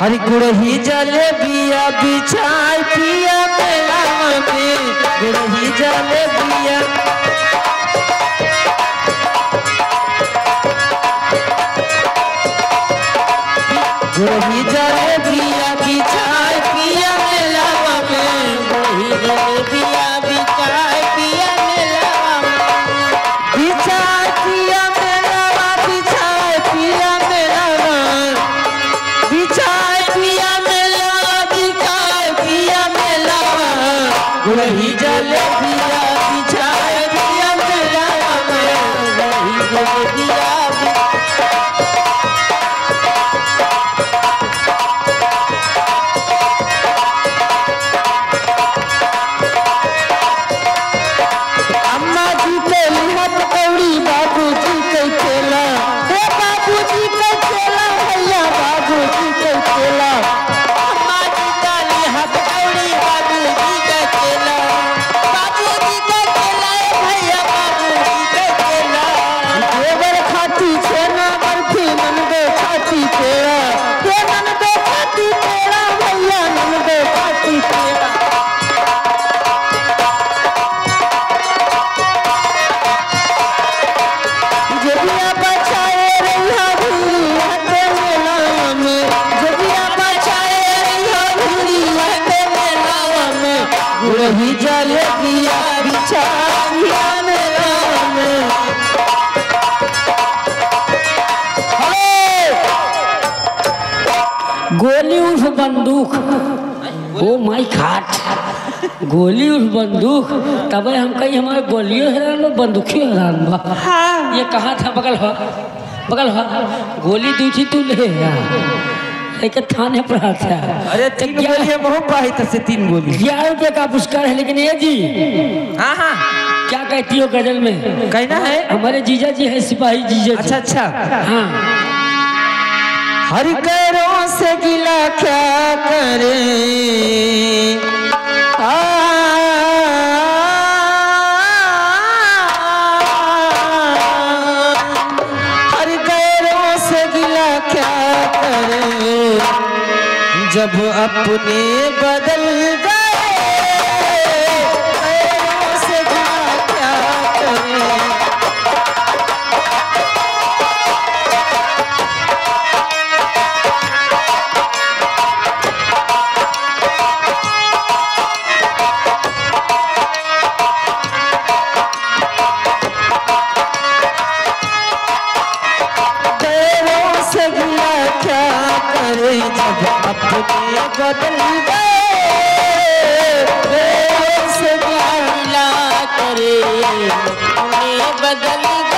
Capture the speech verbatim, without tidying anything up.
अरे गुड़ही जलेबिया बिछाए पिया मेलावा में, गुड़ही जलेबिया। गुड़ही जलेबिया बिछाए पिया मेलावा में, गुड़ही जलेबिया बिछाए पिया मेलावा में। बिछाए पिया मेलावा, बिछाए पिया मेलावा, बिछाए पिया मेलावा, बिछाए पिया मेलावा। गुड़ही जलेबिया बिछाए पिया मेलावा में, गुड़ही जलेबिया बि- अम्मा जी के लिहत कौड़ी, बाबूजी के केला। हे बाबूजी के केला, भैया बाबूजी के केला। अम्मा जी के लिहत कौड़ी, बाबूजी के केला। बाबूजी के केला, ए भैया बाबूजी के केला। देवर खाती छेना बर्फी, ननदो खाती पेड़ा। हे ननदो खाती पेड़ा, भैया ननदो खाती पेड़ा। जबिया बचाए रहिया भिड़िया के मेला में, जबिया बचाए रहिया भिड़िया के मेला में, गुड़ही जलेबिया बिछाइया मेला में। हेलो! गोली उर्फ बंदूक। Oh my God। गोली उर्फ बंदूक। तबे हम कही हमारे गोलियो हैरान बा, बंदूकियो हैरान बा। हाँ। ये कहा था बगल हो, बगल हो। गोली दी थी तू ले आ। एक थाने पर हाथ है। अरे तो तीन क्या गोली है, बहुत बाहित से तीन गोली। ग्यारह रुपये का पुरस्कार है, लेकिन ये जी। हाँ, हाँ। क्या कहती हो गजल में? कहना है? हमारे जीजा जी है सिपाही जीजा जी। अच्छा, अच्छा। हाँ। हर गैरों से गिला क्या करें? आ, हर गैरों से गिला क्या करें? जब अपने बदल गए, गैरों से गिला क्या करें? गैरों से गिला क्या करे, जब अपने बदल गए। गैरों से गिला करे, अपने बदल गए।